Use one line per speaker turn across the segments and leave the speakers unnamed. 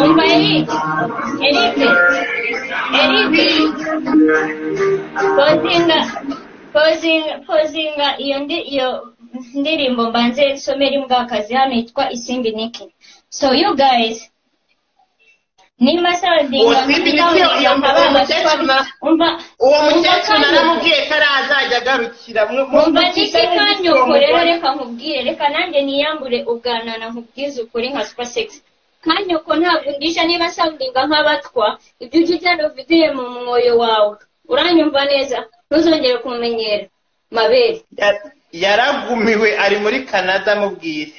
Umva Eric, Eric, Eric, pozinga, pozinga, pozinga iyo ndi iyo ndirimbo mbanze nsomere imbwakazi hano yitwa Isimbi Niki. So you guys, nimba soundinga
Uwo Simbi Niki, uwo mukecuru
umva
uwo
umva
mukecuru
kanyoko.
Naramubwiye ko arazajya agarukira
Umva Niki kanyoko rero, reka nkubwire, reka nanjye niyambure ubwanana, nkubwize ukuri nka Super Sexy. Kanyoko, ntabwo ndisha niba soundinga nk'abatwa. Ibyo ujya ujyana ufitiye mu mwoyo wawe, uranyumva neza? Ntuzongere kumumenyera mabere.
Yaragumiwe, ari muri Canada, mubwire.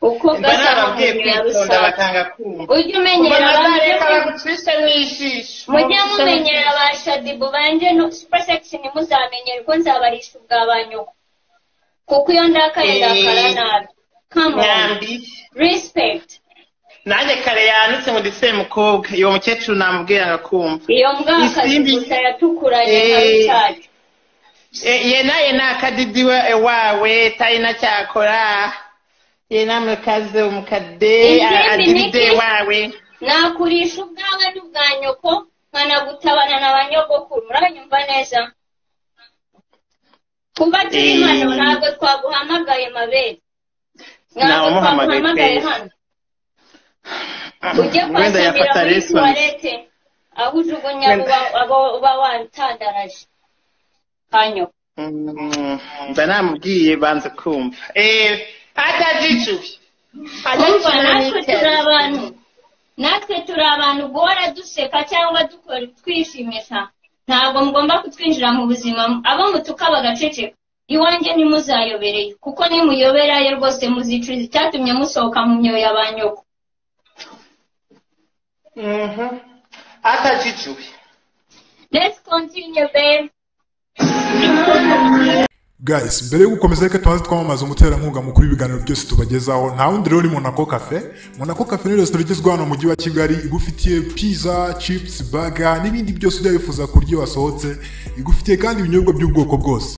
Uko
Mba
gasa
nababwiye
mu ya
kwitonda,
rusake.
Bakanga kumva.
Ujye umenyera
Ubona
abantu
reka bagucishe mu ijisho.
Mujye mumenyera ba Shadibu banjye no Super Sexy ntimuzamenyere ko nzabarisha ubwa ba nyoko, kuko iyo ndakaye ndakara nabi. Come on.
Nyambi.
Respect.
Nanjye kare yanutse ngo ndi semukobwa, uwo mukecuru namubwira ngakumva.
Iyo mbwakazi
Isimbi
gusa yatukuranye nka rucaca.
Yena yena akadidi wawe talina kyakora, yena mukazi omukadde.
Isimbi
Adidide
Niki.
Wawe.
Nakurisha ubwawe n'ubwa nyoko, nkanagutabana na ba nyogokuru, uranyumva neza? Kuba turi hano ntabwo twaguhamagaye mabere, ntabwo
Ntawamuhamagaye
twaguhamagaye
pe.
hano. Ujye
Wenda
kwasamira
yafata
muri
lessons.
tuwarete aho ujugunya abo abo uba watandaraje, kanyoko.
Mba namubwiye banze kumva. Atajicuye.
Umva, natwe turi abantu, natwe turi abantu. Guhora duseka cyangwa dukora twishimisha, ntabwo mugomba kutwinjira mu buzima. Abo mutuka bagaceceka, iwanjye ntimuzayobereye, kuko nimuyoberayo rwose muzicuza icyatumye musohoka mu myoyo ya ba nyoko.
Atajicuye.
Let's continue, babe.
Guys, mbere yo gukomeza, reka tubanze twamamaza umuterankunga mukuru w'ibiganiro byose tubagezaho. Nta wundi rero, ni Monaco Cafe. Monaco Cafe ni resitora igezweho hano mu mujyi wa Kigali, igufitiye pizza, chips, burger n'ibindi byose ujya wifuza kurya iyo wasohotse. Igufitiye kandi ibinyobwa by'ubwoko bwose.